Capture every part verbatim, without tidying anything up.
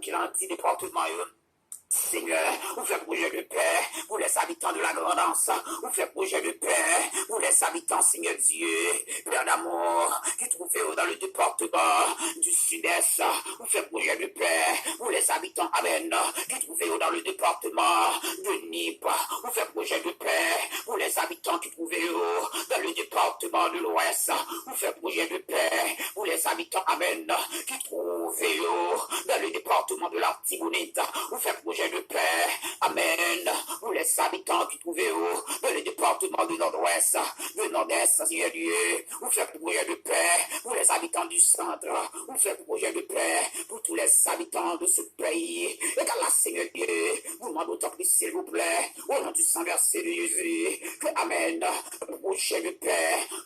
ki nan ti depatman yo. Seigneur, ou fè pwojè de pè pou les habitants de la Grand'Anse. Ou fè pwojè de pè pou les habitants, Seigneur Dieu, Père d'amour, ki twouve yo dans le département du Sud-Est. Ou fè pwojè de pè pou les habitants, amen, ki twouve yo dans le département de Nip. Ou fè pwojè de pè pou les habitants ki twouve yo dans le département de l'Ouest. Ou fè pwojè de pè pou les habitants, amen, ki twouve yo dans le département de l'Artibonite. Ou fè pwojè de pè, amen, pou les habitants ki twouve yo dans le département de Nord-Ouest, de Nord-Est, Seigneur Dieu. Ou fè pwojè de pè pou les habitants du Centre. Ou fè pwojè de pè pou tous les habitants de ce pays. Égal la, Seigneur Dieu, nou mande w tanpri, silvouplè, au nom du sang versé de Jésus, ke, amen, pwojè de pè,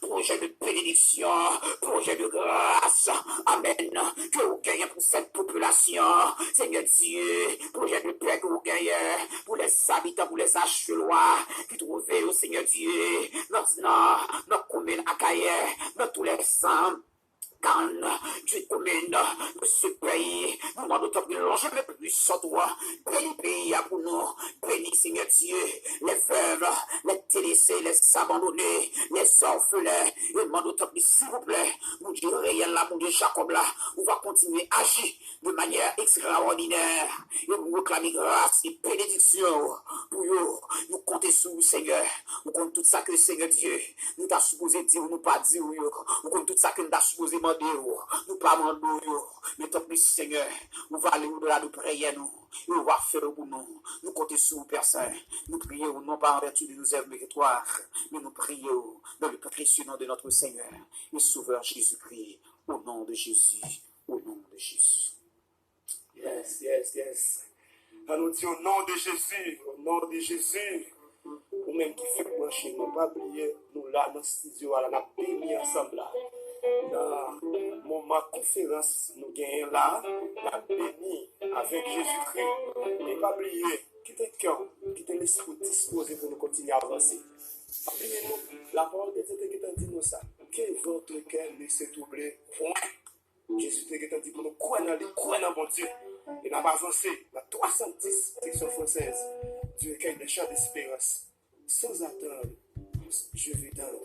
pwojè de benediksyon, pwojè de gras, amen, ke ou genyen pou cette population, Seigneur Dieu, pwojè de pè ke ou genyen pou les habitants, pou les Achelois ki twouve yo, Seigneur Dieu, nan, nan, nan komin Akayè, dans tous les cent quarante-huit communes de ce pays. Nou mande w tanpri lonje men pwisant ou a, beni peyi a pou nou, beni, Seigneur Dieu, les veuves, les délaissés, les abandonnés, les orphelins. E mande w tanpri, silvouplè, Bondye reyèl la, Bondye Jakòb la, ou va kontinye aji de manière extraordinaire. E nou reklame gras e benediksyon pou yo. Nou konte sou ou, Senyè. Ou konn tout sa ke, Senyè Dye, nou ta sipoze di w, nou pa di w yo. Ou konn tout sa ke nou ta sipoze mande w, nou pa mande w yo. Men tanpri, Senyè, ou va ale odela de priyè nou. E ou va fè yo pou nou. Nou konte sou ou, Pè Sen. Nou priye w non pas en vertu de nos œuvres méritatoires, men nou priye w dans le précieux nom de notre Seigneur et Sauveur Jésus-Christ. Au nom de Jésus. Au nom de Jésus. Yes, yes, yes. An nou di, au nom de Jésus, au nom de Jésus. Ou menm ki fèk branche, nou pa bliye, nou la nan estidyo a la, n ap beni ansanm la. Nan moman konferans nou genyen la, n ap beni avèk Jezikri. E pa bliye, kite kè w, kite lespri w dispoze pou nou kontinye avanse. Pa bliye nou, lapawòl de Dye te gentan di nou sa. Que votre cœur ne se trouble point. Jezi te gentan di pou nou kwè nan li, kwè nan Bondye. E n ap avanse nan twa san dis, seksyon fransèz, du recueil des chants d'espérance. Sans attendre, je vais tendre